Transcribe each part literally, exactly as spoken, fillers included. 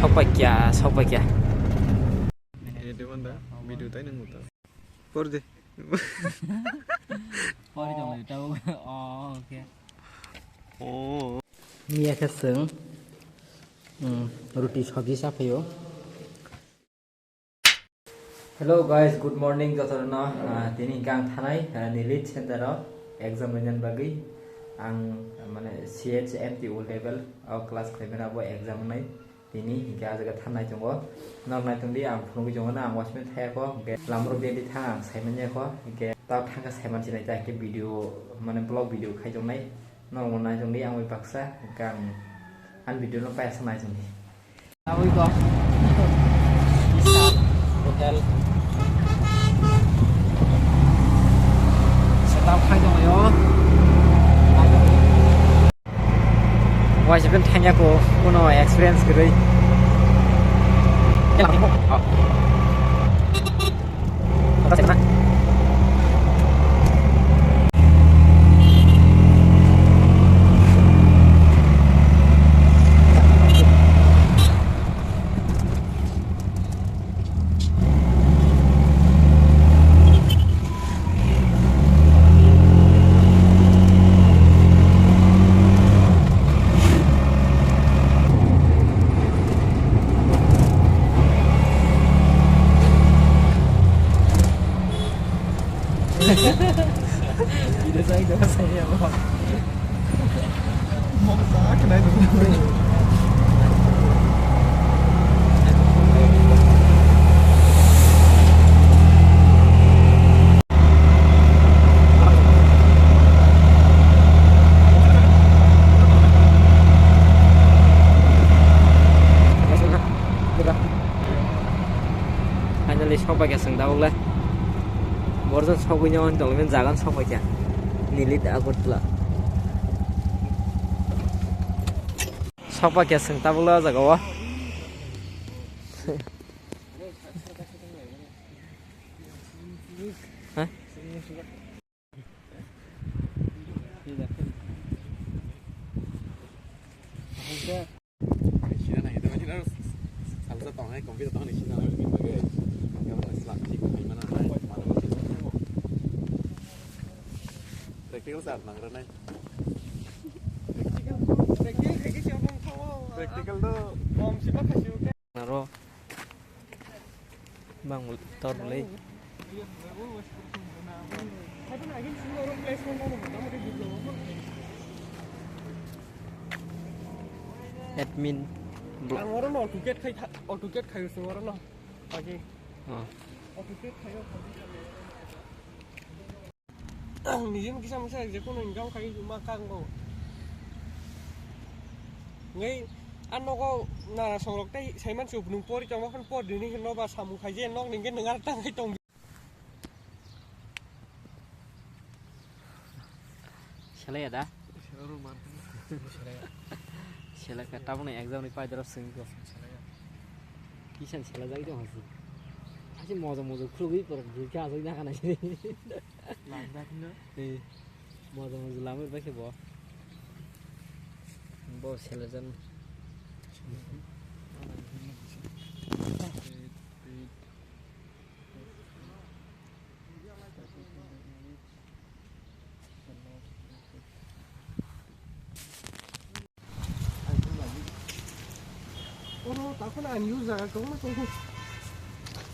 Sokpaikya, sokpaikya. Eh, Devanda, video tai nang muta. Por de. Pori tong lai tau. Oh, okay. Oh. Miya khe chwng, mm, ruti sabji cha phaio. Hello guys, good morning jotono. Ah, tini hwnkhe ang thanai, ah, Nilit Center o exam rwna bagwi. Ang, ah, mane, C H M T O level o class khlaimani abo exam wngnai. Tini hwnkhe ah jaga thanai tongo. Norok nai tongdi, ang phunugwi tongo na, ang uansukmani thayakho. Hwnkhe lamrok biyadi thang ang saimanjakho. Hwnkhe tao thangkhe saimansinai ta, hwnkhe video, mane, vlog video khai tongnai. Norok nai tongdi, ang bai baksa. Hwnkhe ang ani video no paiya sa nai tongdi. Aboni kok. Hotel. Setup khai tonglaio. Waisa pen thangya ko, kuno experience kwrwi. Finally, sokpaikha chwng tabuk le. Borok sogwi nw tonglaimani jaga sokpaikha. Nilit Agartala. Sokpaikha chwng tabuk le o jaga o. Ha? Practical sir nang rwnai. Practical do. Naro. Bang tor bolai. Admin. Ang oro no AutoCAD khai tha-, AutoCAD khai usung oro no. Agi. Oh. AutoCAD khai o. Nijini kisa misa je kono income khai ma kang bo. Ngai a nogo nara songrok tei saiman chup nung pori tongma phano por dini hino ba samung khai je nok ningke nung ar tang khai tong. Selai ya da? Selai rw man. Selai ya. Selai ka tabuk ni exam ni pai doro sing ko. Selai ya. Kisan selai jai dong hasi. Asi mojo mojo khulugwi por dui ka jai na kana sini. Langdak no. Eh. Mojo mojo lamai bai khe bo. Bo selai jan.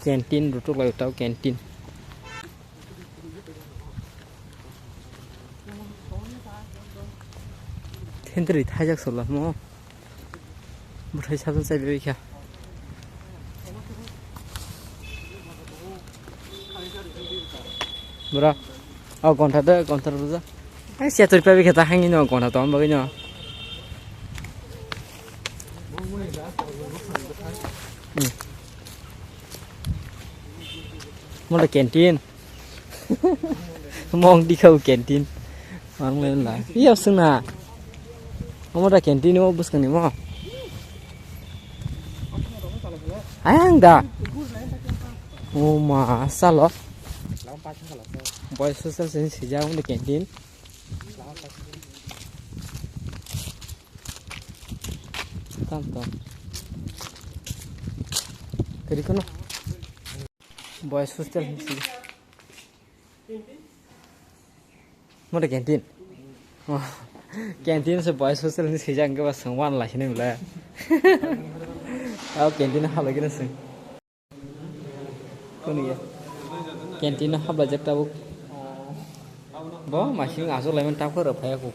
Canteen rutuk lai tau canteen. Thentwrwi thaijak sola mo. Bwthai sajak chai bai kha. Bura. Oh, gonta de, gonta ruja. Ai, sia turi pabi kha ta hangi no, gonta to ambabi no. Hmm. Mo da canteen. Mong di kau canteen. Mang le la. Iya sung na. Omo da canteen mo bus kani mo. Ayang da. Oh ma salo. Boys hostel sini sejak mo da canteen. Tam tam. Rikono. Boys hostel hinwi swijak. Mode canteen. Oh, canteen se boys hostel hinwi swijak, hwnkhe ba chwng uanlai sini bwle. Abo canteen o hablai khe swng. Kuni ya? Canteen o hablai jak tabuk. Bo masing aswk laimani tabuk rw phaiya kho.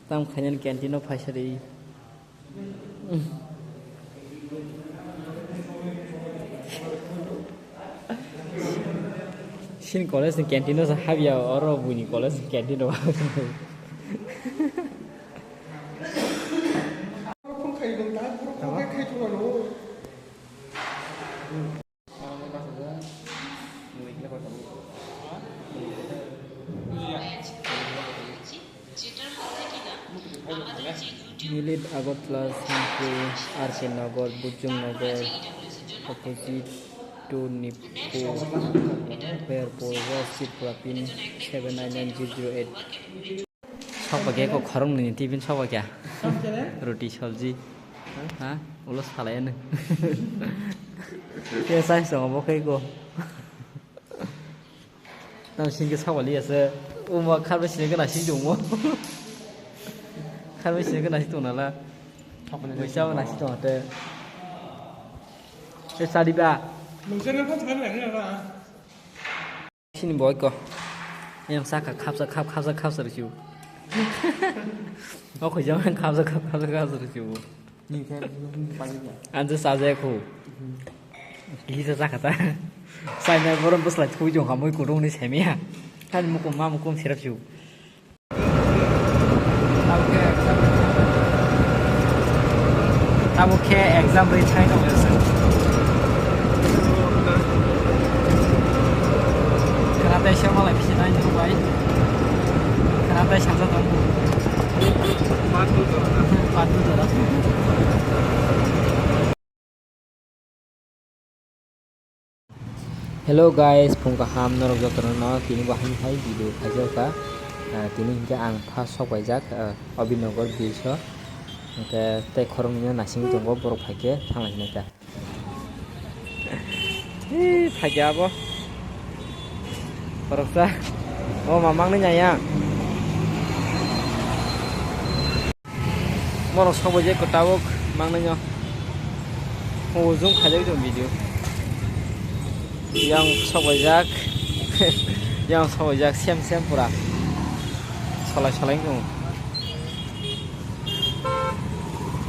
Tam khainani canteen o phaisa di. Sini college ni canteen o habya, oro buini college ni canteen o. New Lead Agartala, Singpur, R K Nagar, Bujung Nagar, opposite to Nippo Airport, West Tripura, pin seven nine nine zero zero eight. Sokba khe ko khoroknwi ni tiffin sokba kya? Roti, sabji. Ha? Ulo salai ano. Khe sai songo bo khe ko. Nang singke sokba liya se. Uma kharbai sini gana sing tongmo. Kharbai sini gana sing tong nala. Buisa bo nasi tong ate. E sadi ba. Sini boy ko. Yang saka khapsa khap khapsa khapsa risiu. O khoi jama khapsa khap khapsa khapsa risiu. Ni khe ni paji ya. Anjo saje ko. Kisa saka ta. Sai na borom bosla thui jong hamoi ko rong ni semia. Kan mukum ma mukum sirap siu. Tabuk khe exam rwi thai tong se. Khwnatai se malai phi nai nung bai. Khwnatai sajak tong. Part two jora. Part two jora. Hello guys, phung kaham norok jotono no tini bo haini hai video khaijak kha. Ah, tini hinkhe ang first sok paijak, ah, Abhinagar bridge o. Hinkhe tei khoroknwi no naisingwi tongo borok phaikhe thanglai hinai kha. Hii, phaikhe abo. Khoroksa. O mamang ni naya. Borok sokbaijak kwtabuk mangnaino. O zoom khaijak tong video. Yang sokbaijak. Yang sokbaijak sem sem pura. Solai solai wng tongo.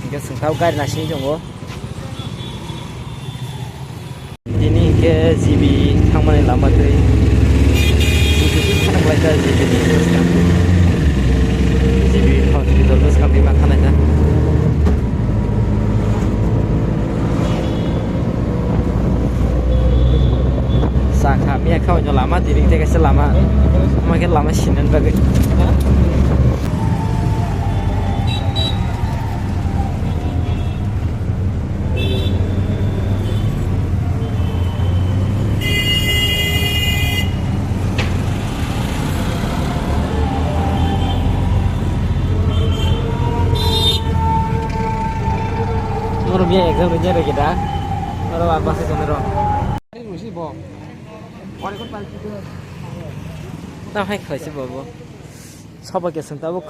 Hinkhe chwng tabuk gari naisingwi tongo. Tini hinkhe G B thangmani lama twi. G B thang khlaijak, G B ni bwskang. G B hospital bwskang twi ma khanaijak. Sakha miya kha oino lama tini tei kaisa lama. Omo khe lama sinani bagwi. Norok ya exam rwya rwgwi da. Norok ang bwsai tongnai rw. Tam hai khlaisi bo bo. Sabo ke sung tabuk.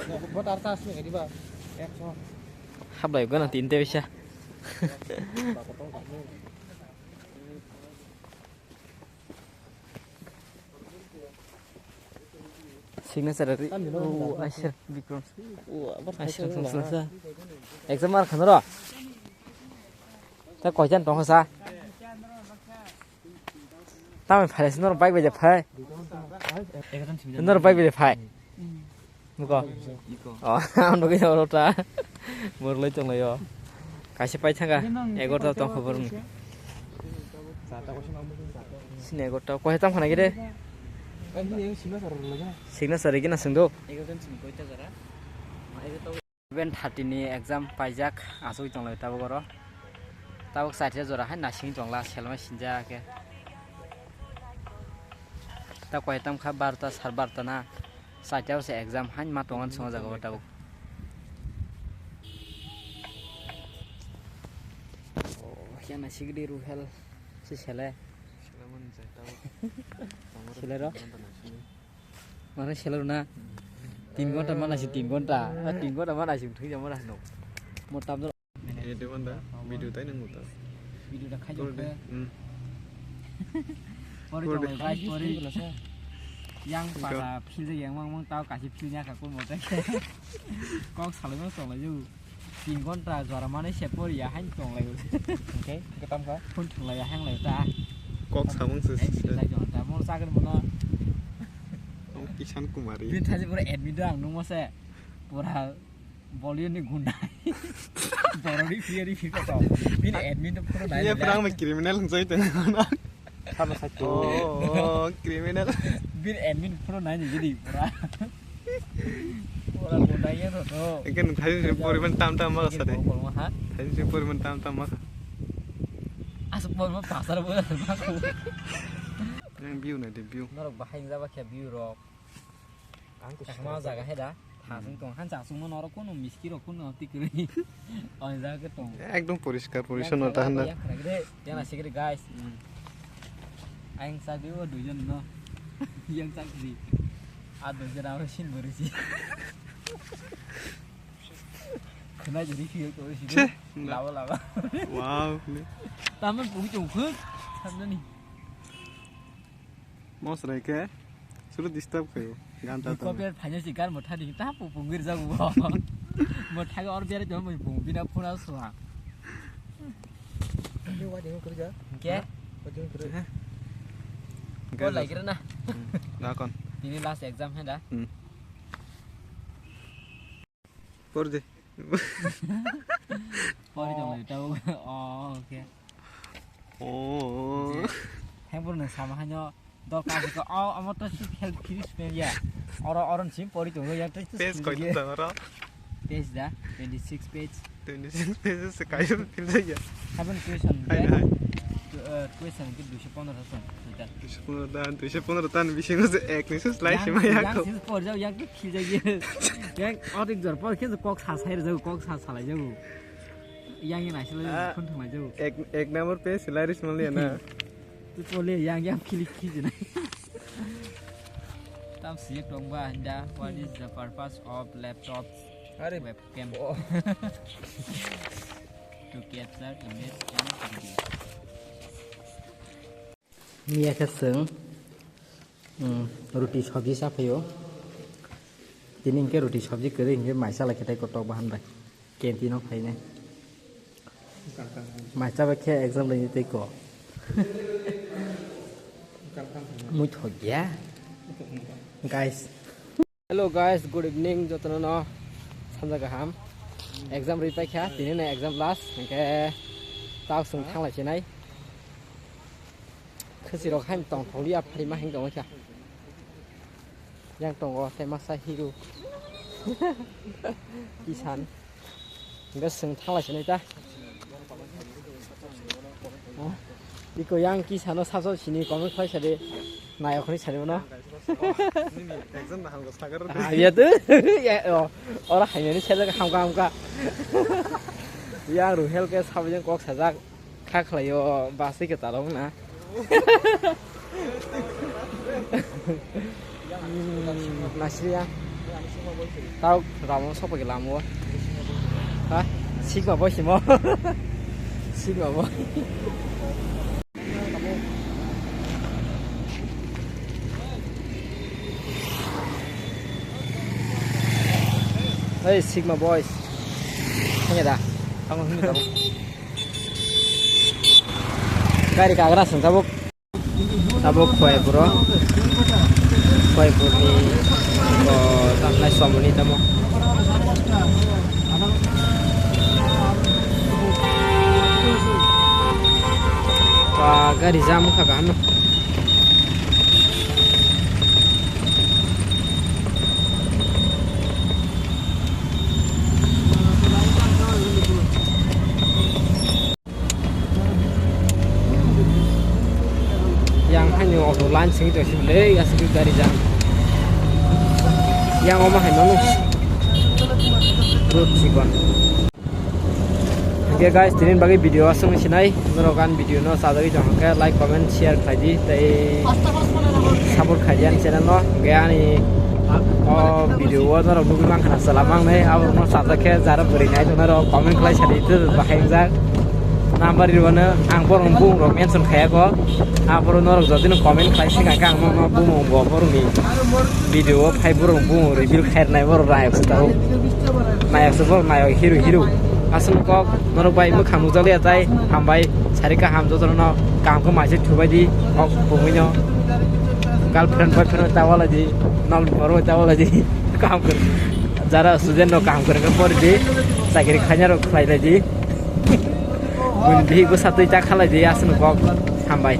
Hablai gana tin te bisa. Signature ri. Oh, aisa Bikram. Aisa Bikram sa. Exam mar khanaro. Ta koijan tong sa. Tamo phai se nor bike bai phai. Nor bike bai phai. Muko. Oh, ang nugui oro ta. Murlai tonglaio. Kaisa pai thanga. Egarota tong khobor ni. Sini egarota. Koi tam khana gede. Signature gina sungdo. Even thirty ni exam paijak, asugwi tonglai tabuk oro. Tabuk chaita jora hai nasing tongla, selma sinjak khe. Ta koi tam kha barota, sar barota na. Chaita o se exam hai ma tongan swngo jaga o tabuk. Yang nasi gede Ruhel si sele. Sele man jai tau. Sele ro? Tiga ghonta nasi. Mana sele ro na? Tiga ghonta mana si tiga ghonta? Ah, tiga ghonta mana si thung jama no. Mo tam do. Eh, di mana? Video tai nang muta. Video da khai jok. Hmm. Pori tong lai, guys, pori. Yang para feel yang mang mang tau kasi feel nya ka kun mo tai. Kok salai mang tong lai ju. Tin ghonta jora manwi se poriya haino tong lai. Hwnkhe hwnkhe tamo kha? Phone thwng laiya hang lai ta. Kok samung se. Ai, se. Sai jora ta. Mo sagri mono. Ang Kishan Kumari. Bini thaji pura admit do ang nungma se. Pura Bollywood ni gunda. Borok ri phiya ri phika to. Bini admit do pura nai. Ye pura ang criminal hwnjai tong. Sama satu. Oh, oh, criminal. Bini admit pura nai ni gidi pura. Ora gunda ya to. Ekan thaisi poriman tam tam ma sa de. Kolma ha? Thaisi poriman tam tam ma sa. Asuk poriman pasar bo ma ko. Yang view na de view. Norok bahai jaba khe view rok. Ang to ma jaga he da. Thasung tong han chasung mo norok kono miski rok kono tikri. Oi jaga tong. Ekdom poriskar porishonno ta hana. Yang khna gede, yang nasi gede guys. Ang sa de o duijon no. Yang sa gede. A duijon aro sin bori si. Khna jori si ko si. Che. Lawa lawa. Wow. Taman pung chung khuk. Samna ni. Mosrai khe suru disturb khayo. Gan ta ta. Copyright phaina si gan motha ding ta pu pungir jagu bo. Motha ga or bere jom pung bina phuna suha. Ke? Ko lai kira na. Da kon. Ini last exam he da. Hmm. Por de. Pori tong lai tau. Oh, okay. Oh. Hemburno sama hanyo dorkar ko, oh, amo to si help kiri sumya. Oro, oro sim pori tong yang to. Page koi tong oro? Page da, twenty six page. Twenty six pages se kayo fil jaya. Habon question. Hai, hai. Question ke duiso pondro son. Duiso pondro tan, duiso pondro tan bisingo se ek ni se slide sima ya ko. Yang sis por jao, yang ke khil jao. Yang odik jor por ke kok sa sai jao, kok sa salai jao. Yang ni naisle phone thang lai jao. Ek, ek number page se lai ris mali na. Tu pole yang yang khil khil jana. Tam si tong ba handa, what is the purpose of laptops? Are webcam. To capture image and video. Miya khe chwng, mm, ruti sabji cha phaio. Tini hinkhe ruti sabji kwrwi hinkhe mai chala khe tei kotok bahan bai. Canteen o phainai. Mai chabai khe exam laini tei ko. Mui thok ya. Guys. Hello guys, good evening jotono no sanja kaham. Exam rwi paikha, tini no exam last, hinkhe tao sung thanglai sinai. Khasi rok haim tong tholi ya phari ma hing tong kha. Yang tongo tei masa hero. Kisan. Hinkhe sung thanglai sinai ta. Iko yang ki sano saso sini comment khlai sadi, nayok hwnwi sadi bono. Nini exam na hamgo sagar. Ah, iya tu. Ya, oh. Ora hainani selek hamka hamka. Yang Ruhel ke sabjeng kok sajak. Kha khlaio, basi ke talong na. Hmm, nasriya. Tau ramo sopo ke lamo. Ha? Sigma boy simo. Sigma boy. Hey, Sigma boys. Hanya da. Kamu hini kamu. Gari kagra sung tabuk. Tabuk Khoyaipuro. Khoyaipurni, o, tamnai somoni tamo. Ba, gari jam wngkha kaham no. Yang haino auto line sing tong sini le, asli gari jam. Yang oma hai manu. Road chikon. Oke guys, tini bagwi video aswk sinai, norok ani video no chajagwi tong khe like, comment, share khlai di tei support khlai di ani channel no. Hwnkhe ani o video o norok nugwi mankha na chwla mangnai, aborok no chajak khe jara bwrwi nai tong norok comment khlai sadi tei bahai wngjak. Number rwno ang borok bumung rok mention khaiya kho, aborok norok jodi no comment khlai sing khe ang no bumung bo borok ni video o phai borok bumung reveal khair nai borok rayok se tao. Nayok se borok nayok hero hero. Aswk kok norok bai mwkhang nukjak liya tai hambai sari kaham jotono no kaham khe maise thubai di kok bumui no girlfriend boyfriend ta wala di nol boro ta wala di kaham khe jara student no kaham khe pori di chakri khanya rok khlai lai di bini bihik bwsa twi ta khalai di aswk kok hambai.